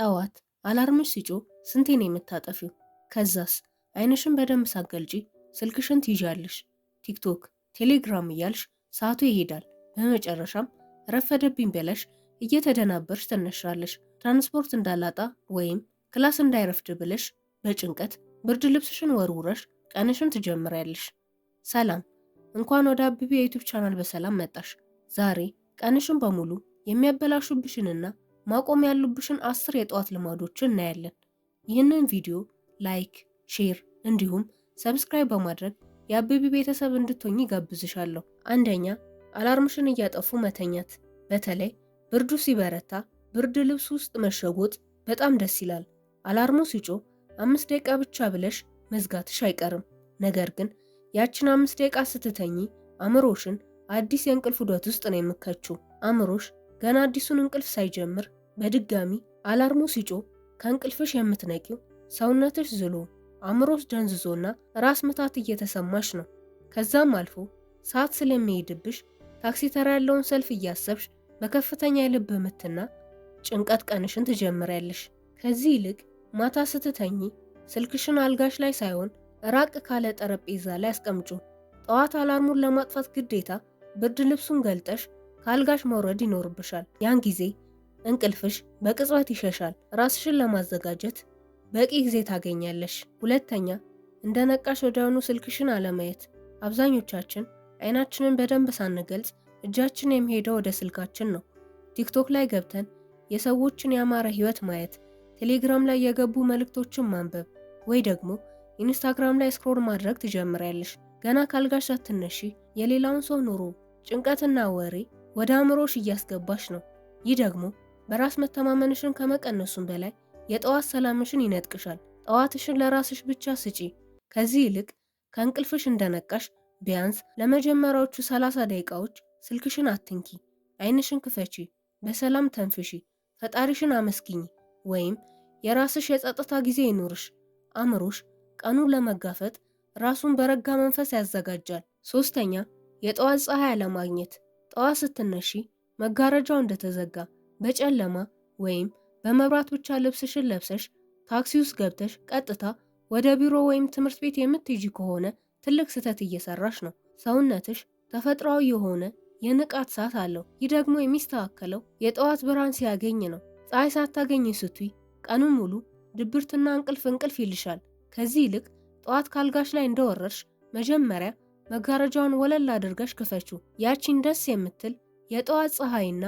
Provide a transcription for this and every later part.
ጠዋት alarm ሽ ሲጮህ ስንቴ ነው የምታጠፊው? ከዛስ አይንሽን በደንብ ሳትገልጪ ስልክሽን ትይዣለሽ። ቲክቶክ፣ ቴሌግራም እያልሽ ሰዓቱ ይሄዳል። በመጨረሻም ረፈደብኝ ብለሽ እየተደናበርሽ ትነሻለሽ። ትራንስፖርት እንዳላጣ ወይም class እንዳይረፍድ ብለሽ በጭንቀት ብርድ ልብስሽን ወርውረሽ ቀንሽን ትጀምሪያለሽ። ሰላም፣ እንኳን ወደ አብቢ የዩቲዩብ ቻናል በሰላም መጣሽ። ዛሬ ቀንሽን በሙሉ የሚያበላሹብሽንና ማቆም ያሉብሽን 10 የጠዋት ልማዶችን እናያለን። ይህንን ቪዲዮ like፣ share እንዲሁም subscribe በማድረግ የአብቢ ቤተሰብ እንድትሆኚ ጋብዝሻለሁ። አንደኛ፣ alarm ሽን እያጠፉ መተኛት። በተለይ ብርዱ ሲበረታ ብርድ ልብስ ውስጥ መሸጎጥ በጣም ደስ ይላል። Alarm ኡ ሲጮህ 5 ደቂቃ ብቻ ብለሽ መዝጋትሽ አይቀርም። ነገር ግን ያችን 5 ደቂቃ ስትተኚ አእምሮሽን አዲስ የእንቅልፍ ዑደት ውስጥ ነው የምትከቺው። አእምሮሽ ገና አዲሱን እንቅልፍ ሳይጀምር በድጋሚ alarm ኡ ሲጮህ ከእንቅልፍሽ የምትነቂው ሰውነትሽ ዝሎ፣ አእምሮሽ ደንዝዞና ራስ ምታት እየተሰማሽ ነው። ከዛም አልፎ ሰዓት ስለሚሄድብሽ ታክሲ ተራ ያለውን ሰልፍ እያሰብሽ በከፍተኛ የልብ ምትና ጭንቀት ቀንሽን ትጀምሪያለሽ። ከዚህ ይልቅ ማታ ስትተኚ ስልክሽን አልጋሽ ላይ ሳይሆን ራቅ ካለ ጠረጴዛ ላይ አስቀምጪው። ጠዋት alarm ኡን ለማጥፋት ግዴታ ብርድ ልብሱን ገልጠሽ ከአልጋሽ መውረድ ይኖርብሻል። ያን ጊዜ እንቅልፍሽ በቅጽበት ይሸሻል። ራስሽን ለማዘጋጀት በቂ ጊዜ ታገኛለሽ። ሁለተኛ፣ እንደ ነቃሽ ወዲያውኑ ስልክሽን አለማየት። አብዛኞቻችን አይናችንን በደንብ ሳንገልጽ እጃችን የሚሄደው ወደ ስልካችን ነው። ቲክቶክ ላይ ገብተን የሰዎችን ያማረ ህይወት ማየት፣ ቴሌግራም ላይ የገቡ መልእክቶችን ማንበብ ወይ ደግሞ ኢንስታግራም ላይ scroll ማድረግ ትጀምሪያለሽ። ገና ካልጋሽ ሳትነሺ የሌላውን ሰው ኑሮ፣ ጭንቀትና ወሬ ወደ አእምሮሽ እያስገባሽ ነው። ይህ ደግሞ በራስ መተማመንሽን ከመቀነሱም በላይ የጠዋት ሰላምሽን ይነጥቅሻል። ጠዋትሽን ለራስሽ ብቻ ስጪ። ከዚህ ይልቅ ከእንቅልፍሽ እንደነቃሽ ቢያንስ ለመጀመሪያዎቹ 30 ደቂቃዎች ስልክሽን አትንኪ። አይንሽን ክፈቺ፣ በሰላም ተንፍሺ፣ ፈጣሪሽን አመስግኚ ወይም የራስሽ የጸጥታ ጊዜ ይኑርሽ። አእምሮሽ ቀኑን ለመጋፈጥ ራሱን በረጋ መንፈስ ያዘጋጃል። ሶስተኛ፣ የጠዋት ፀሐይ አለማግኘት። ጠዋት ስትነሺ መጋረጃው እንደተዘጋ በጨለማ ወይም በመብራት ብቻ ልብስሽን ለብሰሽ ታክሲ ውስጥ ገብተሽ ቀጥታ ወደ ቢሮ ወይም ትምህርት ቤት የምትሄጂ ከሆነ ትልቅ ስህተት እየሰራሽ ነው። ሰውነትሽ ተፈጥሯዊ የሆነ የንቃት ሰዓት አለው። ይህ ደግሞ የሚስተካከለው የጠዋት ብርሃን ሲያገኝ ነው። ፀሐይ ሳታገኝ ስትይ ቀኑን ሙሉ ድብርትና እንቅልፍ እንቅልፍ ይልሻል። ከዚህ ይልቅ ጠዋት ካልጋሽ ላይ እንደወረድሽ መጀመሪያ መጋረጃውን ወለል አድርገሽ ክፈቺው። ያቺን ደስ የምትል የጠዋት ፀሐይና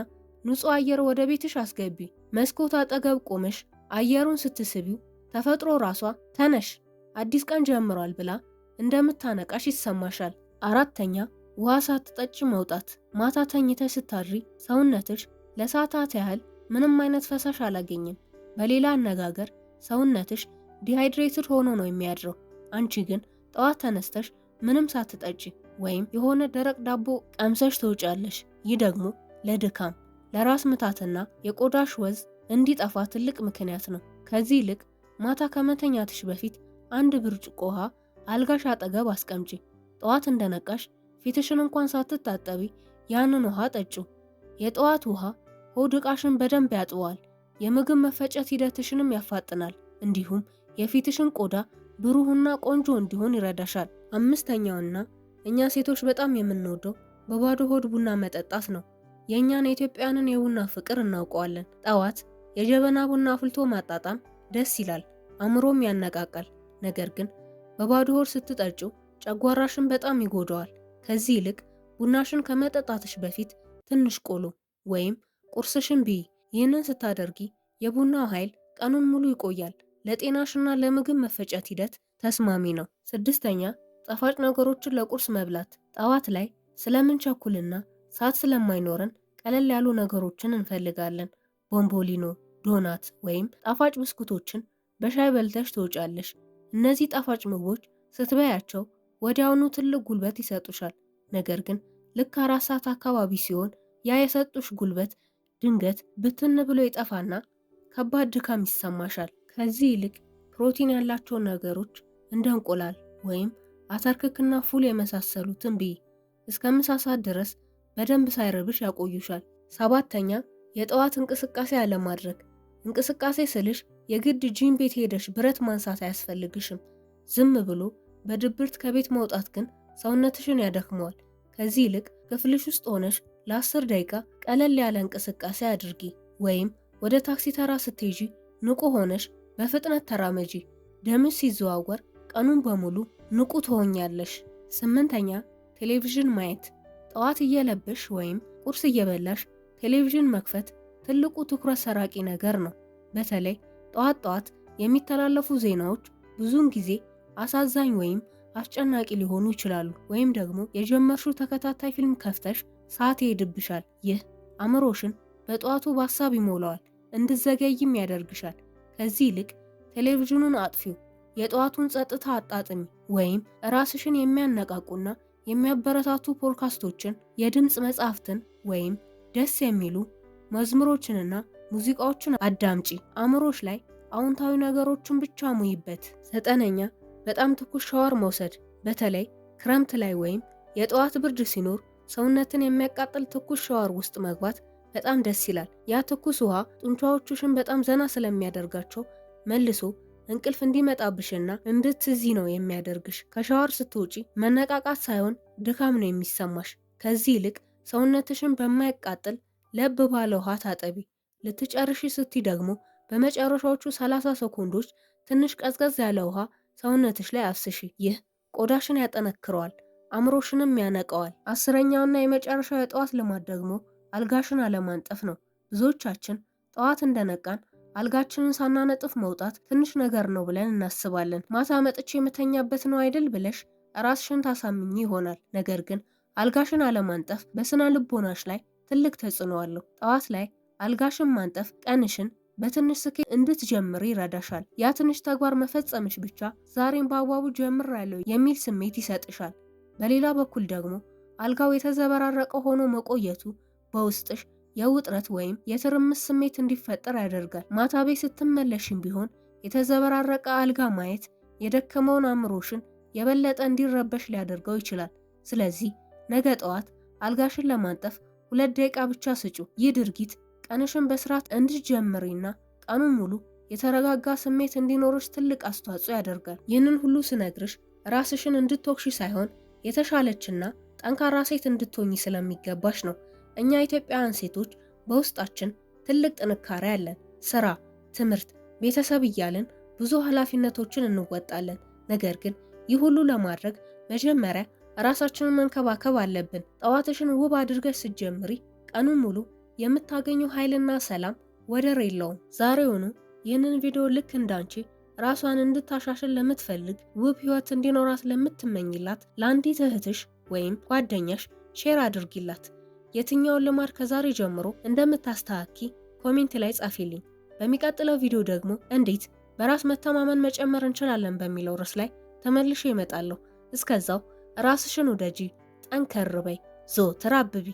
ንጹህ አየር ወደ ቤትሽ አስገቢ። መስኮት አጠገብ ቆመሽ አየሩን ስትስቢው ተፈጥሮ ራሷ "ተነሽ፣ አዲስ ቀን ጀምሯል" ብላ እንደምታነቃሽ ይሰማሻል። አራተኛ፣ ውሃ ሳትጠጪ መውጣት። ማታ ተኝተሽ ስታድሪ ሰውነትሽ ለሰዓታት ያህል ምንም አይነት ፈሳሽ አላገኘም። በሌላ አነጋገር ሰውነትሽ dehydrated ሆኖ ነው የሚያድረው። አንቺ ግን ጠዋት ተነስተሽ ምንም ሳትጠጪ ወይም የሆነ ደረቅ ዳቦ ቀምሰሽ ትወጫለሽ። ይህ ደግሞ ለድካም፣ ለራስ ምታትና የቆዳሽ ወዝ እንዲጠፋ ትልቅ ምክንያት ነው። ከዚህ ይልቅ ማታ ከመተኛትሽ በፊት አንድ ብርጭቆ ውሃ አልጋሽ አጠገብ አስቀምጪ። ጠዋት እንደነቃሽ ፊትሽን እንኳን ሳትታጠቢ ያንን ውሃ ጠጪው። የጠዋት ውሃ ሆድ ዕቃሽን በደንብ ያጥበዋል፣ የምግብ መፈጨት ሂደትሽንም ያፋጥናል። እንዲሁም የፊትሽን ቆዳ ብሩህና ቆንጆ እንዲሆን ይረዳሻል። አምስተኛውና እኛ ሴቶች በጣም የምንወደው በባዶ ሆድ ቡና መጠጣት ነው። የእኛን የኢትዮጵያንን የቡና ፍቅር እናውቀዋለን። ጠዋት የጀበና ቡና አፍልቶ ማጣጣም ደስ ይላል፣ አእምሮም ያነቃቃል። ነገር ግን በባዶ ሆድ ስትጠጪው ጨጓራሽን በጣም ይጎዳዋል። ከዚህ ይልቅ ቡናሽን ከመጠጣትሽ በፊት ትንሽ ቆሎ ወይም ቁርስሽን ብይ። ይህንን ስታደርጊ የቡናው ኃይል ቀኑን ሙሉ ይቆያል። ለጤናሽና ለምግብ መፈጨት ሂደት ተስማሚ ነው። ስድስተኛ፣ ጣፋጭ ነገሮችን ለቁርስ መብላት። ጠዋት ላይ ስለምንቸኩልና ሰዓት ስለማይኖረን ቀለል ያሉ ነገሮችን እንፈልጋለን። ቦምቦሊኖ፣ ዶናት ወይም ጣፋጭ ብስኩቶችን በሻይ በልተሽ ትወጫለሽ። እነዚህ ጣፋጭ ምግቦች ስትበያቸው ወዲያውኑ ትልቅ ጉልበት ይሰጡሻል። ነገር ግን ልክ 4 ሰዓት አካባቢ ሲሆን ያ የሰጡሽ ጉልበት ድንገት ብትን ብሎ ይጠፋና ከባድ ድካም ይሰማሻል። ከዚህ ይልቅ ፕሮቲን ያላቸውን ነገሮች እንደ እንቁላል ወይም አተር ክክና ፉል የመሳሰሉትን ብይ። እስከ ምሳ ሰዓት ድረስ በደንብ ሳይርብሽ ያቆዩሻል። ሰባተኛ፣ የጠዋት እንቅስቃሴ አለማድረግ። እንቅስቃሴ ስልሽ የግድ ጂም ቤት ሄደሽ ብረት ማንሳት አያስፈልግሽም። ዝም ብሎ በድብርት ከቤት መውጣት ግን ሰውነትሽን ያደክመዋል። ከዚህ ይልቅ ክፍልሽ ውስጥ ሆነሽ ለ10 ደቂቃ ቀለል ያለ እንቅስቃሴ አድርጊ። ወይም ወደ ታክሲ ተራ ስትሄጂ ንቁ ሆነሽ በፍጥነት ተራመጂ። ደምሽ ሲዘዋወር ቀኑን በሙሉ ንቁ ትሆኛለሽ። ስምንተኛ፣ ቴሌቪዥን ማየት። ጠዋት እየለበሽ ወይም ቁርስ እየበላሽ ቴሌቪዥን መክፈት ትልቁ ትኩረት ሰራቂ ነገር ነው። በተለይ ጠዋት ጠዋት የሚተላለፉ ዜናዎች ብዙውን ጊዜ አሳዛኝ ወይም አስጨናቂ ሊሆኑ ይችላሉ። ወይም ደግሞ የጀመርሽው ተከታታይ ፊልም ከፍተሽ ሰዓት ይሄድብሻል። ይህ አእምሮሽን በጠዋቱ በሀሳብ ይሞላዋል፣ እንድዘገይም ያደርግሻል። ከዚህ ይልቅ ቴሌቪዥኑን አጥፊው፣ የጠዋቱን ጸጥታ አጣጥሚ፣ ወይም ራስሽን የሚያነቃቁና የሚያበረታቱ ፖድካስቶችን፣ የድምፅ መጽሐፍትን ወይም ደስ የሚሉ መዝሙሮችንና ሙዚቃዎችን አዳምጪ። አእምሮሽ ላይ አዎንታዊ ነገሮችን ብቻ ሙይበት። ዘጠነኛ፣ በጣም ትኩስ ሻወር መውሰድ። በተለይ ክረምት ላይ ወይም የጠዋት ብርድ ሲኖር ሰውነትን የሚያቃጥል ትኩስ ሻወር ውስጥ መግባት በጣም ደስ ይላል። ያ ትኩስ ውሃ ጡንቻዎችሽን በጣም ዘና ስለሚያደርጋቸው መልሶ እንቅልፍ እንዲመጣብሽና እንድትዚ ነው የሚያደርግሽ። ከሻወር ስትወጪ መነቃቃት ሳይሆን ድካም ነው የሚሰማሽ። ከዚህ ይልቅ ሰውነትሽን በማያቃጥል ለብ ባለ ውሃ ታጠቢ። ልትጨርሺ ስትይ ደግሞ በመጨረሻዎቹ 30 ሰኮንዶች ትንሽ ቀዝቀዝ ያለ ውሃ ሰውነትሽ ላይ አፍስሺ። ይህ ቆዳሽን ያጠነክረዋል፣ አእምሮሽንም ያነቀዋል። 10ኛውና የመጨረሻው የጠዋት ልማድ ደግሞ አልጋሽን አለማንጠፍ ነው። ብዙዎቻችን ጠዋት እንደነቃን አልጋችንን ሳናነጥፍ መውጣት ትንሽ ነገር ነው ብለን እናስባለን። ማታ መጥቼ የምተኛበት ነው አይደል ብለሽ ራስሽን ታሳምኚ ይሆናል። ነገር ግን አልጋሽን አለማንጠፍ በስነ ልቦናሽ ላይ ትልቅ ተጽዕኖ አለው። ጠዋት ላይ አልጋሽን ማንጠፍ ቀንሽን በትንሽ ስኬት እንድትጀምር ይረዳሻል። ያ ትንሽ ተግባር መፈጸምሽ ብቻ ዛሬን በአግባቡ ጀምሬያለሁ የሚል ስሜት ይሰጥሻል። በሌላ በኩል ደግሞ አልጋው የተዘበራረቀ ሆኖ መቆየቱ በውስጥሽ የውጥረት ወይም የትርምስ ስሜት እንዲፈጠር ያደርጋል። ማታ ቤት ስትመለሽም ቢሆን የተዘበራረቀ አልጋ ማየት የደከመውን አእምሮሽን የበለጠ እንዲረበሽ ሊያደርገው ይችላል። ስለዚህ ነገ ጠዋት አልጋሽን ለማንጠፍ 2 ደቂቃ ብቻ ስጪው። ይህ ድርጊት ቀንሽን በስርዓት እንድትጀምሪና ቀኑን ሙሉ የተረጋጋ ስሜት እንዲኖርሽ ትልቅ አስተዋጽኦ ያደርጋል። ይህንን ሁሉ ስነግርሽ ራስሽን እንድትወቅሺ ሳይሆን የተሻለችና ጠንካራ ሴት እንድትሆኚ ስለሚገባሽ ነው። እኛ ኢትዮጵያውያን ሴቶች በውስጣችን ትልቅ ጥንካሬ አለን። ስራ፣ ትምህርት፣ ቤተሰብ እያልን ብዙ ኃላፊነቶችን እንወጣለን። ነገር ግን ይህ ሁሉ ለማድረግ መጀመሪያ ራሳችንን መንከባከብ አለብን። ጠዋትሽን ውብ አድርገሽ ስትጀምሪ ቀኑን ሙሉ የምታገኘው ኃይልና ሰላም ወደር የለውም። ዛሬውኑ ይህንን ቪዲዮ ልክ እንዳንቺ ራሷን እንድታሻሽል ለምትፈልግ፣ ውብ ህይወት እንዲኖራት ለምትመኝላት ለአንዲት እህትሽ ወይም ጓደኛሽ share አድርጊላት። የትኛውን ልማድ ከዛሬ ጀምሮ እንደምታስተካኪ comment ላይ ጻፊልኝ። በሚቀጥለው ቪዲዮ ደግሞ እንዴት በራስ መተማመን መጨመር እንችላለን በሚለው ርዕስ ላይ ተመልሼ እመጣለሁ። እስከዛው ራስሽን ውደጂ፣ ጠንከር በይ፣ ዘወትር አብቢ።